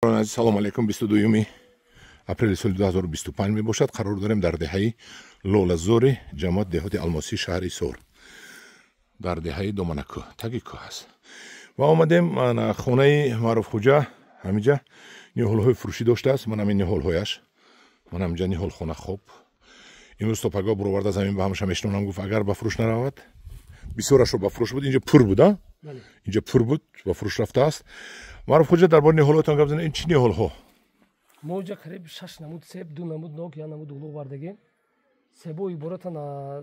Салом алейкум. 22 апрели соли 2025 мебошад. Қарор дорем дар деҳаи Лолазори, ҷамоат деҳоти Алмосӣ, шаҳри Ҳисор, дар деҳаи Доманакӯҳ, таги кӯҳ аст. Ва омадем хонаи Маъруфхуҷа. Ҳамиҷа ниҳолҳои фурӯшӣ доштааст. Ман ҳамин ниҳолҳояш, ман ҳаминҷа ниҳолхона. Хоб, имрӯз то пагоҳ буроварда замин ба ҳамаша мешинонам, гуфт, агар ба фурӯш наравад. Бисёрашро ба фурӯш буд, инҷа пур буд, инҷа пур буд, ба фурӯш рафтааст. Маъруфхуҷа, дар бораи ниҳолотон гап занед. Ин чӣ ниҳолҳо? Мо инҷа қариб шаш намуд себ, ду намуд нок, як намуд улуғ овардагем. Себо иборатан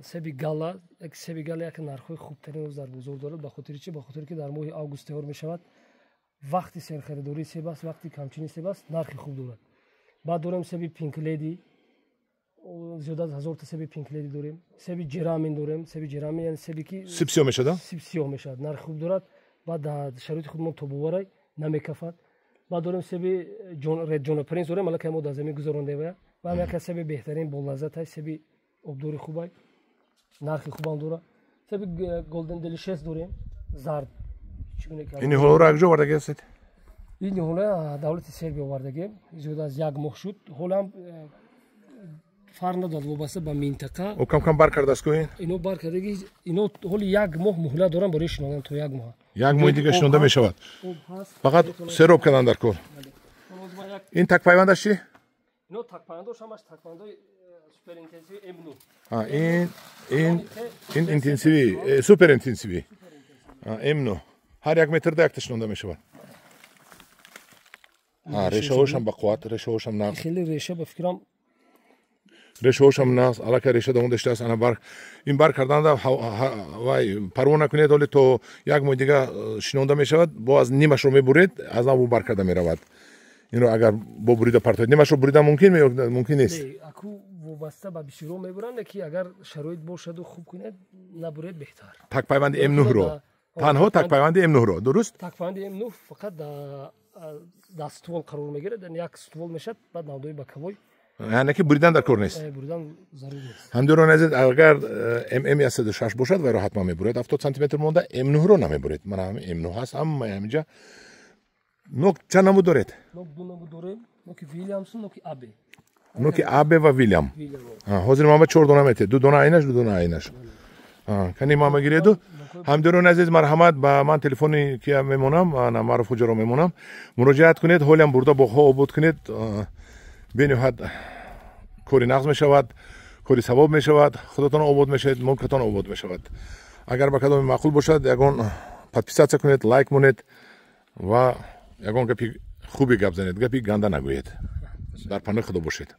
себи Гала. Як себи Гала яке нархҳои хубтарин дар бозор дорад. Ба хотири чи? Ба хотире ки дар моҳи август тайёр мешавад, вақти серхаридории себ аст, вақти камчини себ аст, нархи хуб дорад. Баъд дорем себи Пинкледи, зиёда аз 1000-та себи Пинкледи дорем. Себи Ҷерамин дорем. Себи Ҷерамин яъне себе ки сиб сиёҳ мешавад. Сиб сиёҳ мешавад, нархи хуб дорад, баъд дар шароити худмон тобоварай, намекафад. Баъд дорем себи Ред Ҷона Принс дорем, аллакай мо дар замин гузарондем. Ва ҳам яке аз себи беҳтарин, болаззатай, себи обдори хубай, нархи хубам дорад. Себи Голден Делишес дорем, зард. Ин ниҳолҳоро аз куҷо овардаги ҳастед? Ин ниҳолҳо давлати Сербия овардагем, зиёда аз як моҳ шуд. Ҳолам фарқ надорад, вобаста ба минтақа. О, кам кам бар кардааст ку ин? Ино бар кардаги, ино ҳоли як моҳ муҳлат дорам барои шинондан, то як моҳ. Як моҳи дига шинонда мешавад, фақат сероб кардан дар кор. Ин такпайвандаш чи? Ино такпайвандош ҳамаш такпайвандои суперинтенсиви М9. Ин интенсиви, супер интенсиви М9, ҳар як метрда якта шинонда мешавад. Решаҳошам ба қувват, решаҳошам нағз. Хеле реша, ба фикрам. Решаҳошам нағз, аллакай реша давон доштааст. Ана бар ин бар карданда вай парво накунед, оле то як моҳи дига шинонда мешавад. Бо аз нимашро мебуред, аз нав бар карда меравад. Инро агар бо бурида партоед, нимашро бурида мумкин ё мумкин нест? Аку, вобаста ба бисёро мебуранд, ки агар шароит бошаду хуб кунед, набуред беҳтар. Такпайванди М9-ро, танҳо такпайванди М9-ро, дуруст? Такпайванди М9 фақат дар ствол қарор мегирад, як ствол мешавад, баъд навдои боковой. Яъне ки буридан дар кор нест? Буридан зарур нест. Ҳамдиёрони азиз, агар ММ 106 бошад, вайро ҳатман мебуред, 70 сантиметр монда. М9-ро намебуред. Мана ҳами М9 ҳаст ҳамаи ҳаминҷа. Нок чанд намуд доред? Нок ду намуд дорем: ноки Вильямсон, ноки Абе. Ноки Абе ва Вильям. Ҳозир ман ба чор дона метед, ду дона айнаш, ду дона айнаш. Кани мама гиреду. Ҳамдиёрони азиз, марҳамат, ба ман телефони кия мемонам, Маъруфхуҷаро мемонам, муроҷиат кунед. Ҳолиам бурда боғҳо обод кунед, бениҳоят кори нағз мешавад, кори савоб мешавад, худатон обод мешавед, мулкатон обод мешавад. Агар ба кадоме маъқул бошад, ягон подписаться кунед, лайк монед ва ягон гапи хуби гап занед, гапи ганда нагӯед. Дар паноҳи Худо бошед.